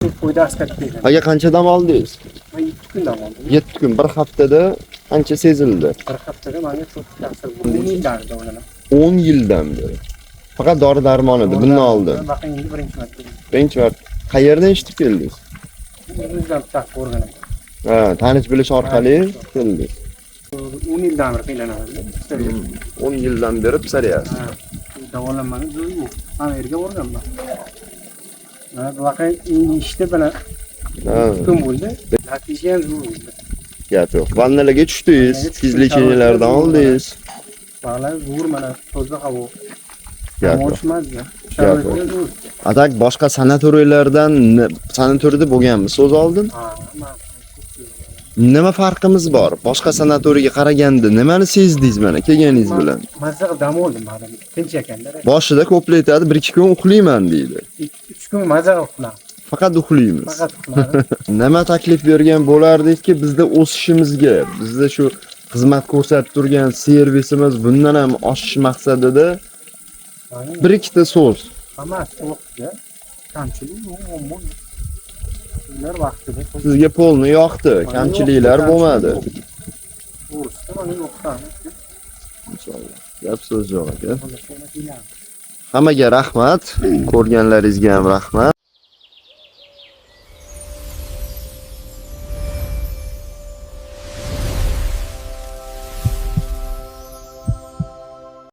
Foydasi katta ekan. Aka, qancha dam oldingiz? Men 7 kun dam oldim. 7 kun, bir haftada qancha sezildi? Bir haftada menga cho'k ta'sir bo'ldi. 10 yildan davolanaman. 10 yildan beri. Faqat dori darmon edi bundan oldin. Baqa endi birinchi marta. Birinchi marta. Qayerdan eshitib keldingiz? O'zimizdan bitta ko'rganim. Ha, tanish bilish orqali keldingiz. 10 yildan beri qiynalaman. 10 yildan beri psoriaz. Ha, davolanmani joyi yo'q. Amerika borganman. Mana bu vaqa endi ishda bilan kun bo'ldi. Natija ham zo'r bo'ldi. Gap yo'q. Vannalarga tushdingiz, Vannaga tushdim, fizlecheniyalardan sharoitlar oldingiz. Bag'lar zo'r, mana toza havo. Gap yo'q. Oshmazdi. Sharoitlar zo'r. A так boshqa sanatoriylardan, sanatoriyda bo'lganmiz so'z oldin. Ha, man Nima farqimiz bor? Boshqa sanatoriyga qaraganda nimani sezdingiz mana kelganingiz bilan? Mazza qilib dam oldim mana. Tinch ekanda. Boshida ko'plar aytadi, 1-2 kun uxlayman deydi. 3 kun mazza qilib uxladim. Faqat uxlaymiz. Faqat uxladim. Nima taklif bergan bo'lardikki, bizda o'sishimizga, bizda shu xizmat ko'rsatib turgan servisimiz bundan ham oshish maqsadida bir ikkita so'z. Hammasi vaqtida. Kamchilik yo'q, muammo yo'q. Ular vaqtida. Sizga polni yoqdi, kamchiliklar bo'lmadi. To'g'risida mana yo'qdan. Inshaalloh. Gap so'z yo'q aka. Hammaga rahmat, ko'rganlaringizga ham rahmat.